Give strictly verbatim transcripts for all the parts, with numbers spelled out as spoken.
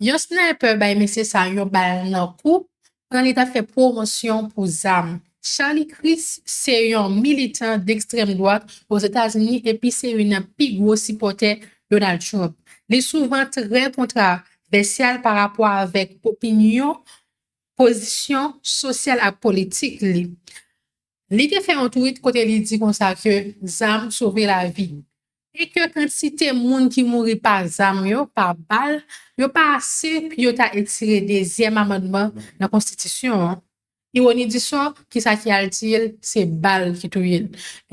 Yon sniper bay mesye sa yon bal nan kou pandan li t ap fè pwomosyon pou zam. Charlie Crist se yon militan dekstrèm dwat Ozetazini epi se youn nan pi gwo sipòtè Donald Trump. Li souvan trè kontwovèsyal pa rapò avèk opinyon, pozisyon sosyal ak politik li. Li te fè yon tweet kote li di konsa ke zam sove lavi e ke kantite moun ki mouri pa zam yo, pa bal, yo pa ase pou yo ta etire dezyèm amandman nan konstitisyon an. Iwoni di sò, kisa ki al tiye l? Se bal ki touye l.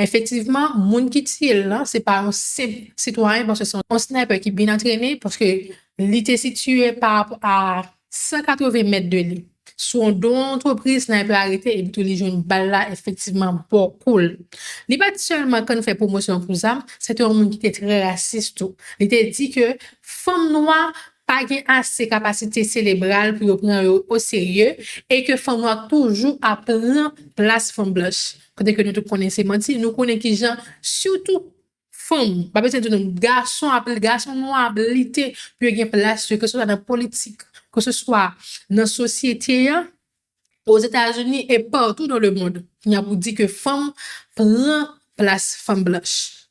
Efektivman, moun ki tiye l lan, se pa yon senp sitwayen, paske se yon sniper ki byen antrene, paske li te sitiye pa rapò a san katreven mèt de li. Sou yon do antrepriz, sniper arete epi tou li jwenn bal la efektivman bò kou l. Li pa t sèlman konn fè pwomosyon pou zam, se te yon moun ki te trè rasis tou. Li te di ke fanm nwa pa gen ase kapasite selebral pou yo pran yo oserye e ke fanm nwa toujou ap pran plas fanm blanch. Kote ke nou tout konnen se manti, nou konnen kijan, sitou fanm, pa bezwen di nou, gason ap, gason nwa ap lite pou yo gen plas yo, keseswa nan politik, keseswa nan sosyete an, Ozetazini e partou dans le monde. Kounye a pou di ke fanm pran plas fanm blanch.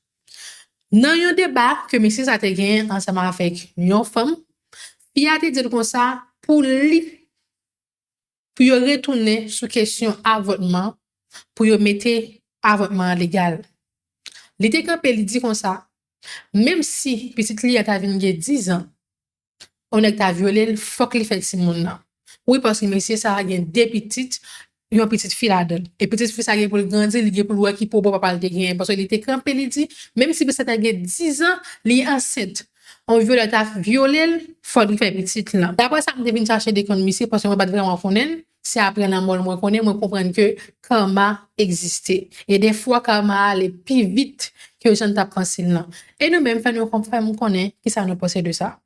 Nan yon deba ke mesye sa te genyen ansanm avèk yon fanm, fi a te di l konsa pou li, pou yo retounen sou kesyon avòtman, pou yo mete avòtman an legal. Li te kanpe, li di konsa, menm si pitit li a ta vin gen diz an, yon nèg ta vyole l, fòk li fè timoun nan. Wi, paske mesye sa a gen de pitit, yon pitit fi ladan l. E pitit fi sa gen pou l grandi, li gen pou l wè ki pwoblèm papa l te genyen. Paske li te kanpe, li di, menm si pitit sa ta gen diz an, li ansent, yon vyolè ta vyole l, fòk li fè pitit lan. Daprè sa, m te vin chache defann misye, paske mwen pa t vrèman konnen l. Se apre lanmò l mwen konnen, mwen konprann ke karma egziste. E defwa, karma a ale pi vit ke jan n t ap panse l lan. E nou menm, fè nou fè m konnen kisa nou panse de sa.